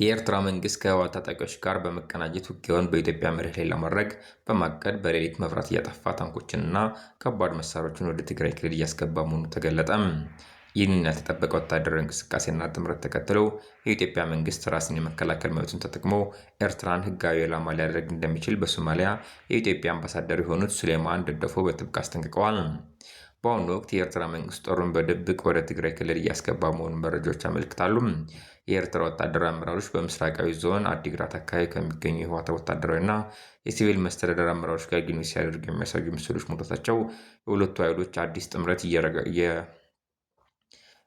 የኤርትራ መንግስት ከህወሓት ታጣቂዎች ጋር በመቀናጀት ውጊያውን በኢትዮጵያ መሬት ላይ ለማድረግ በማቀድ በሌሊት መብራት እያጠፋ ታንኮችንና ከባድ መሳሪያዎችን ወደ ትግራይ ክልል እያስገባ መሆኑ ተገለጠ። ይህንን ያልተጠበቀ ወታደራዊ እንቅስቃሴና ጥምረት ተከትሎ የኢትዮጵያ መንግስት ራስን የመከላከል መብቱን ተጠቅሞ ኤርትራን ህጋዊ ዓላማ ሊያደርግ እንደሚችል በሶማሊያ የኢትዮጵያ አምባሳደር የሆኑት ሱሌማን ደደፎ በጥብቅ አስጠንቅቀዋል። በአሁኑ ወቅት የኤርትራ መንግስት ጦሩን በድብቅ ወደ ትግራይ ክልል እያስገባ መሆኑን መረጃዎች ያመለክታሉ። የኤርትራ ወታደራዊ አመራሮች በምስራቃዊ ዞን አዲግራት አካባቢ ከሚገኙ የህወሓት ወታደራዊና የሲቪል መስተዳደር አመራሮች ጋር ግንኙነት ሲያደርጉ የሚያሳዩ ምስሎች መውጣታቸው የሁለቱ ኃይሎች አዲስ ጥምረት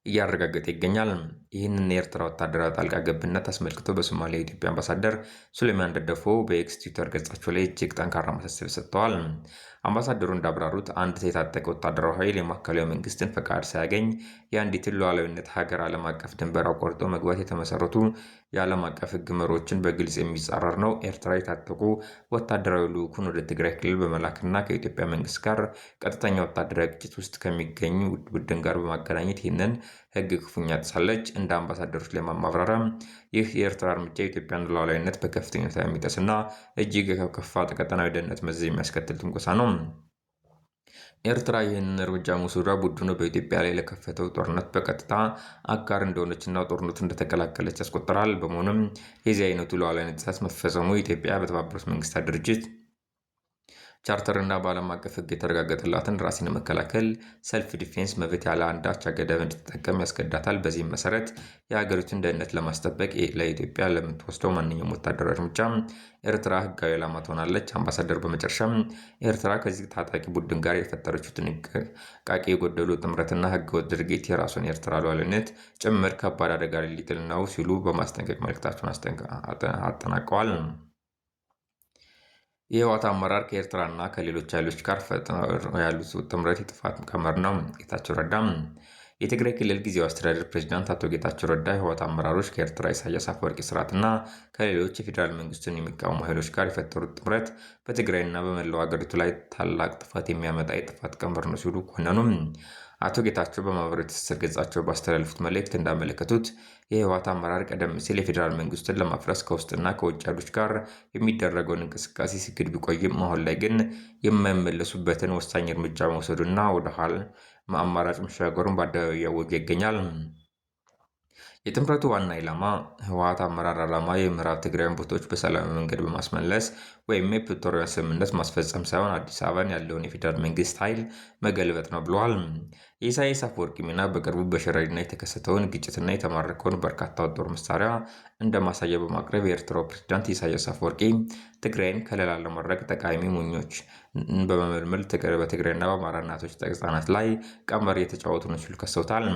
እያረጋገጠ ይገኛል። ይህንን የኤርትራ ወታደራዊ ጣልቃ ገብነት አስመልክቶ በሶማሊያ የኢትዮጵያ አምባሳደር ሱሌማን ደደፎ በኤክስ ትዊተር ገጻቸው ላይ እጅግ ጠንካራ ማሳሰቢያ ሰጥተዋል። አምባሳደሩ እንዳብራሩት አንድ የታጠቀ ወታደራዊ ኃይል የማዕከላዊ መንግስትን ፈቃድ ሳያገኝ የአንዲትን ሉዓላዊነት ሀገር ዓለም አቀፍ ድንበር አቋርጦ መግባት የተመሰረቱ የዓለም አቀፍ ሕግ መርሆችን በግልጽ የሚጻረር ነው። ኤርትራ የታጠቁ ወታደራዊ ልዑኩን ወደ ትግራይ ክልል በመላክና ከኢትዮጵያ መንግስት ጋር ቀጥተኛ ወታደራዊ ግጭት ውስጥ ከሚገኙ ቡድን ጋር በማገናኘት ይህንን ሕግ ክፉኛ ጥሳለች። እንደ አምባሳደሮች ላይ ማብራሪያ ይህ የኤርትራ እርምጃ የኢትዮጵያን ሉዓላዊነት በከፍተኛ ሁኔታ የሚጥስና እጅግ የከፋ ቀጠናዊ ደህንነት መዘዝ የሚያስከትል ትንኮሳ ነው። ኤርትራ ይህንን እርምጃ መውሰዷ ቡድኑ በኢትዮጵያ ላይ ለከፈተው ጦርነት በቀጥታ አጋር እንደሆነችና ጦርነቱ እንደተቀላቀለች ያስቆጥራል። በመሆኑም የዚህ አይነቱ ሉዓላዊነት ጥሰት መፈጸሙ ኢትዮጵያ በተባበሩት መንግስታት ድርጅት ቻርተር እና በዓለም አቀፍ ሕግ የተረጋገጠላትን ራስን የመከላከል self defense መብት ያለ አንዳች ገደብ እንድትጠቀም ያስገዳታል። በዚህም መሰረት የሀገሪቱን ደህንነት ለማስጠበቅ ለኢትዮጵያ ለምትወስደው ማንኛውም ወታደራዊ እርምጃ ኤርትራ ሕጋዊ ዓላማ ትሆናለች። አምባሳደሩ በመጨረሻም ኤርትራ ከዚህ ታጣቂ ቡድን ጋር የፈጠረችው ጥንቃቄ የጎደሉ ጥምረትና ሕገወጥ ድርጊት የራሱን የኤርትራ ሉዓላዊነት ጭምር ከባድ አደጋ ላይ ሊጥል ነው ሲሉ በማስጠንቀቅ መልእክታቸውን አጠናቀዋል። የህወሓት አመራር ከኤርትራና ከሌሎች ኃይሎች ጋር ፈጥነው ያሉት ጥምረት የጥፋት ቀመር ነው። ጌታቸው ረዳ። የትግራይ ክልል ጊዜያዊ አስተዳደር ፕሬዚዳንት አቶ ጌታቸው ረዳ የህወሓት አመራሮች ከኤርትራ ኢሳያስ አፈወርቂ ስርዓትና ከሌሎች የፌዴራል መንግስቱን የሚቃወሙ ኃይሎች ጋር የፈጠሩት ጥምረት በትግራይና በመላው አገሪቱ ላይ ታላቅ ጥፋት የሚያመጣ የጥፋት ቀመር ነው ሲሉ ኮነኑ። አቶ ጌታቸው በማህበራዊ ትስስር ገጻቸው ባስተላለፉት መልእክት እንዳመለከቱት የህወሓት አመራር ቀደም ሲል የፌዴራል መንግስቱን ለማፍረስ ከውስጥና ከውጭ ኃይሎች ጋር የሚደረገውን እንቅስቃሴ ሲክድ ቢቆይም አሁን ላይ ግን የማይመለሱበትን ወሳኝ እርምጃ መውሰዱና ወደ ኋላ አማራጭ መሸጋገሩን በአደባባይ እያወጀ ይገኛል። የጥምረቱ ዋና ኢላማ ህወሓት አመራር ዓላማ የምዕራብ ትግራይን ቦታዎች በሰላማዊ መንገድ በማስመለስ ወይም የፕሪቶሪያን ስምምነት ማስፈጸም ሳይሆን አዲስ አበባን ያለውን የፌዴራል መንግስት ኃይል መገልበጥ ነው ብለዋል። የኢሳያስ አፈወርቂ ሚና በቅርቡ በሸረሪና የተከሰተውን ግጭትና የተማረከውን በርካታ ጦር መሳሪያ እንደ ማሳያ በማቅረብ የኤርትራው ፕሬዝዳንት ኢሳያስ አፈወርቂ ትግራይን ከለላ ለማድረግ ጠቃሚ ሞኞች በመመልመል በትግራይና በአማራ እናቶች ህጻናት ላይ ቀንበር እየተጫወቱ ነው ሲሉ ከሰውታል።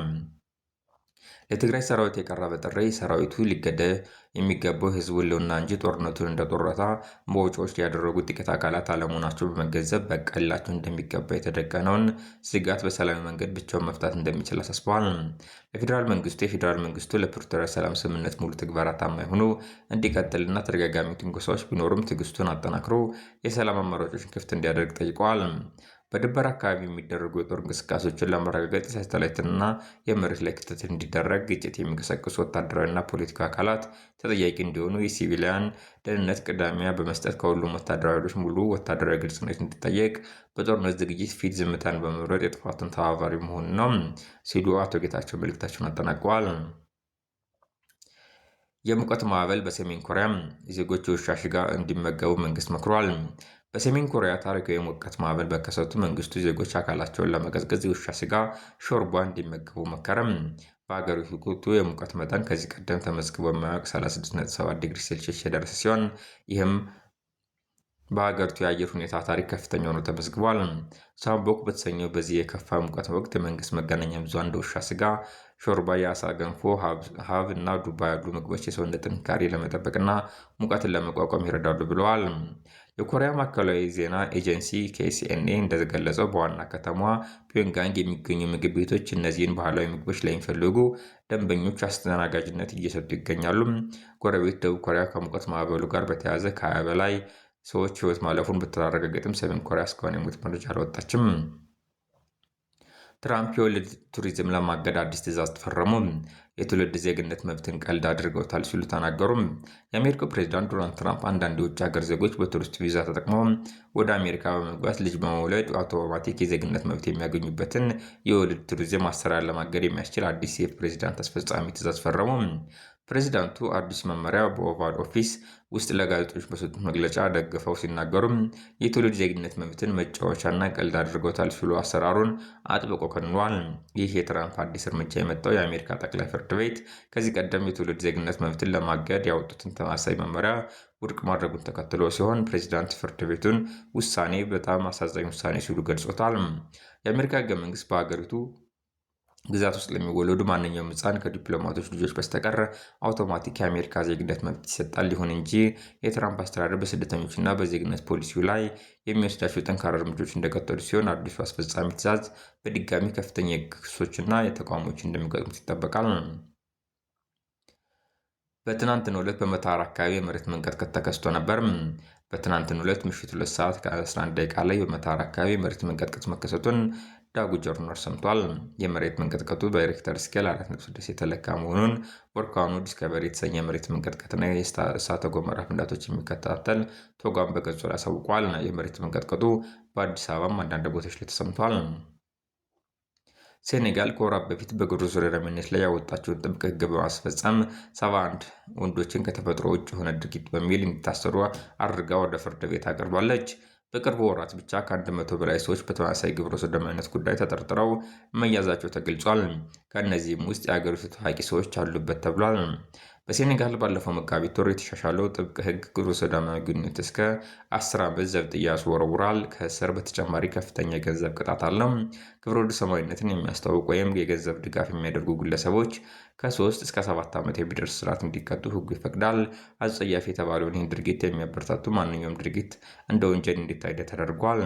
ለትግራይ ሰራዊት የቀረበ ጥሪ ሰራዊቱ ሊገደል የሚገባው የህዝቡ ህልውና እንጂ ጦርነቱን እንደ ጦረታ መውጫዎች ያደረጉ ጥቂት አካላት አለመሆናቸው በመገንዘብ በቀላቸው እንደሚገባ የተደቀነውን ስጋት በሰላማዊ መንገድ ብቻውን መፍታት እንደሚችል አሳስበዋል። ለፌዴራል መንግስቱ የፌዴራል መንግስቱ ለፕሪቶሪያ ሰላም ስምምነት ሙሉ ትግበራ ታማኝ ሆኖ እንዲቀጥልና ተደጋጋሚ ትንኮሳዎች ቢኖሩም ትዕግስቱን አጠናክሮ የሰላም አማራጮችን ክፍት እንዲያደርግ ጠይቀዋል። በድንበር አካባቢ የሚደረጉ የጦር እንቅስቃሴዎችን ለማረጋገጥ የሳተላይትና የመሬት ላይ ክትትል እንዲደረግ፣ ግጭት የሚቀሰቅሱ ወታደራዊና ፖለቲካ አካላት ተጠያቂ እንዲሆኑ፣ የሲቪሊያን ደህንነት ቅድሚያ በመስጠት ከሁሉም ወታደራዊ ኃይሎች ሙሉ ወታደራዊ ግልጽነት እንዲጠየቅ፣ በጦርነት ዝግጅት ፊት ዝምታን በመምረጥ የጥፋቱን ተባባሪ መሆን ነው ሲሉ አቶ ጌታቸው መልእክታቸውን አጠናቀዋል። የሙቀት ማዕበል በሰሜን ኮሪያ ዜጎች የውሻ ስጋ እንዲመገቡ መንግስት መክሯል። በሰሜን ኮሪያ ታሪካዊ የሙቀት ማዕበል በከሰቱ መንግስቱ ዜጎች አካላቸውን ለመቀዝቀዝ የውሻ ስጋ ሾርባ እንዲመገቡ መከረም። በሀገሪቱ የሙቀት መጠን ከዚህ ቀደም ተመዝግቦ የማያውቅ 36.7 ዲግሪ ሴልሺየስ የደረሰ ሲሆን ይህም በሀገሪቱ የአየር ሁኔታ ታሪክ ከፍተኛ ሆኖ ተመዝግቧል። ሳምቦክ በተሰኘው በዚህ የከፋ ሙቀት ወቅት የመንግስት መገናኛ ብዙሃን እንደ ውሻ ስጋ ሾርባ፣ የአሳ ገንፎ፣ ሀብ እና ዱባ ያሉ ምግቦች የሰውነት ጥንካሬ ለመጠበቅና ሙቀትን ለመቋቋም ይረዳሉ ብለዋል። የኮሪያ ማዕከላዊ ዜና ኤጀንሲ ኬሲኤንኤ እንደገለጸው በዋና ከተማዋ ፒዮንጋንግ የሚገኙ ምግብ ቤቶች እነዚህን ባህላዊ ምግቦች ለሚፈልጉ ደንበኞች አስተናጋጅነት እየሰጡ ይገኛሉ። ጎረቤት ደቡብ ኮሪያ ከሙቀት ማዕበሉ ጋር በተያያዘ ከ20 በላይ ሰዎች ሕይወት ማለፉን ብታረጋግጥም ሰሜን ኮሪያ እስካሁን የሞት መረጃ አላወጣችም። ትራምፕ የወሊድ ቱሪዝም ለማገድ አዲስ ትዕዛዝ ፈረሙ። የትውልድ ዜግነት መብትን ቀልድ አድርገውታል ሲሉ ተናገሩም። የአሜሪካው ፕሬዚዳንት ዶናልድ ትራምፕ አንዳንድ የውጭ ሀገር ዜጎች በቱሪስት ቪዛ ተጠቅመው ወደ አሜሪካ በመግባት ልጅ በመውለድ አውቶማቲክ የዜግነት መብት የሚያገኙበትን የወሊድ ቱሪዝም አሰራር ለማገድ የሚያስችል አዲስ የፕሬዚዳንት አስፈጻሚ ትዕዛዝ ፈረሙ። ፕሬዚዳንቱ አዲስ መመሪያ በኦቫል ኦፊስ ውስጥ ለጋዜጦች በሰጡት መግለጫ ደግፈው ሲናገሩም የትውልድ ዜግነት መብትን መጫወቻና ቀልድ አድርገውታል ሲሉ አሰራሩን አጥብቆ ኮንኗል። ይህ የትራምፕ አዲስ እርምጃ የመጣው የአሜሪካ ጠቅላይ ፍርድ ቤት ከዚህ ቀደም የትውልድ ዜግነት መብትን ለማገድ ያወጡትን ተመሳሳይ መመሪያ ውድቅ ማድረጉን ተከትሎ ሲሆን ፕሬዚዳንት ፍርድ ቤቱን ውሳኔ በጣም አሳዛኝ ውሳኔ ሲሉ ገልጾታል። የአሜሪካ ሕገ መንግስት በሀገሪቱ ግዛት ውስጥ ለሚወለዱ ማንኛውም ሕፃን ከዲፕሎማቶች ልጆች በስተቀር አውቶማቲክ የአሜሪካ ዜግነት መብት ይሰጣል። ይሁን እንጂ የትራምፕ አስተዳደር በስደተኞችና በዜግነት ፖሊሲው ላይ የሚወስዳቸው ጠንካራ እርምጃዎች እንደቀጠሉ ሲሆን አዲሱ አስፈጻሚ ትዕዛዝ በድጋሚ ከፍተኛ የሕግ ክሶችና የተቃውሞዎች እንደሚገጥሙት ይጠበቃል። በትናንትናው ዕለት በመተሐራ አካባቢ የመሬት መንቀጥቀጥ ተከስቶ ነበር። በትናንትናው ዕለት ምሽት 2 ሰዓት ከ11 ደቂቃ ላይ በመተሐራ አካባቢ የመሬት መንቀጥቀጥ መከሰቱን ዳጉ ጆርናል ሰምቷል። የመሬት መንቀጥቀጡ በሬክተር ስኬል 4.6 የተለካ መሆኑን ቮልካኖ ዲስከቨሪ የተሰኘ የመሬት መንቀጥቀጥና የእሳተ ገሞራ ፍንዳታዎች የሚከታተል ተቋም በገጹ ላይ አሳውቋል። የመሬት መንቀጥቀጡ በአዲስ አበባም አንዳንድ ቦታዎች ላይ ተሰምቷል። ሴኔጋል ከወራት በፊት በግብረ ሰዶማዊነት ላይ ያወጣቸውን ጥብቅ ሕግ በማስፈጸም 71 ወንዶችን ከተፈጥሮ ውጭ የሆነ ድርጊት በሚል እንዲታሰሩ አድርጋ ወደ ፍርድ ቤት አቅርባለች። በቅርቡ ወራት ብቻ ከ100 በላይ ሰዎች በተመሳሳይ ግብረ ሰዶማዊነት ጉዳይ ተጠርጥረው መያዛቸው ተገልጿል። ከእነዚህም ውስጥ የአገሪቱ ታዋቂ ሰዎች አሉበት ተብሏል። በሴኔጋል ባለፈው መጋቢት ወር የተሻሻለው ጥብቅ ሕግ ግብረ ሰዶማዊ ግንኙነት እስከ 10 ዓመት ዘብጥያ ያስወረውራል። ከእስር በተጨማሪ ከፍተኛ የገንዘብ ቅጣት አለው። ግብረ ሰዶማዊነትን የሚያስተዋውቅ ወይም የገንዘብ ድጋፍ የሚያደርጉ ግለሰቦች ከ3 እስከ 7 ዓመት የሚደርስ እስራት እንዲቀጡ ሕጉ ይፈቅዳል። አጸያፊ የተባለውን ይህን ድርጊት የሚያበረታቱ ማንኛውም ድርጊት እንደ ወንጀል እንዲታይ ተደርጓል።